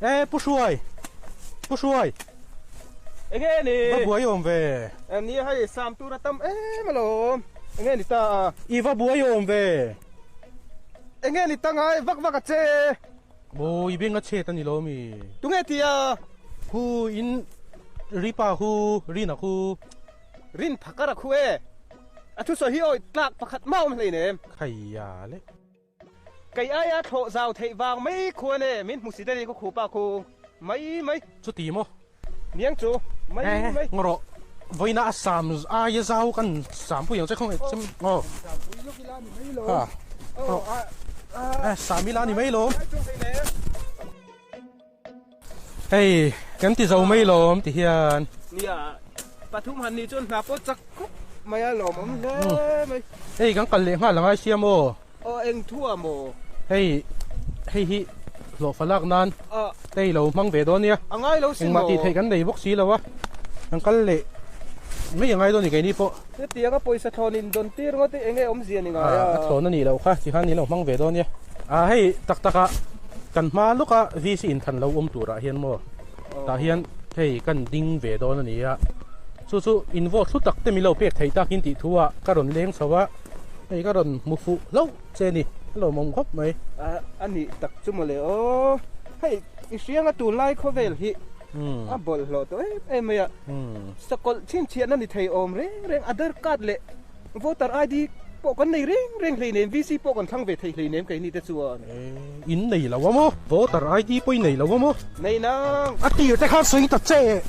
E Pu Hruai! Pu Hruai! Enge ni? Va buai awm ve. Nia hei sam tur a tam em alawm. Enge ni ta a? I va buai awm ve. Enge ni ta ngai vak vak a che? Aw i beng a chhet a ni lo mi? Tunge ti a? Khu in Ripa khu, Rina khu. Rin phakar a khu e. A thusawi hi awi tlak pakhat mah awm hleinem. Khaia le. Kei aia thlawh zau theih vang mai khuan e min hmu si deuh i ka khupa khu mai mai. Chuti maw? Niang chu mai mai. Ngaw rawh, vawiina a sam aia zau kan sampui ang che khawngaih che maw? Sampui lawk ila ni mai lo. Ha, sam ila ni mai lo. Hei, kan ti zo mai lawm ti hian. Nia, pathum han nih chuan hna pawh chak khawp mai a lawmawm hle mai. Hei, kan kal leh nghal angai sia maw? Aw, eng thu ah maw? Hei, hei hi hlawhfa lak nan hei lo hmang ve dawn nia. A ngai lo sin maw? Engmah tih theih kan nei bawk si lo a, kan kal leh mai angai dawn ni keini pawh. Hetianga pawisa thlawn in dawn tir ngawt hi enge awmzia ni ngai a? A thlawn a nih loh kha, tikhan in lo hmang ve dawn nia. A hei tak tak ah kan hma lawk a VC in than lo awm tur ah hian maw tah hian hei kan ding ve dawn a ni a, chu chu in vote hlu tak te min lo pek theih tak in tih thu ah ka rawn leng chho a, hei ka rawn hmu fuh hlauh che ni, a lawmawm khawp mai. A a nih tak chu mawle aw, hei i hrianga tunlai khawvel hi a bawlhhlawh tawh em em mai a. Sakawlh chhinchhiahna ni thei awm reng reng Aadhaar card leh Voter ID pawh kan nei reng reng hleinem, VC pawh kan thlang ve thei hleinem keini te chuan. In nei lo a maw? Voter ID pawh i nei lo a maw? Nei nang. A tir te khan sawi ta che.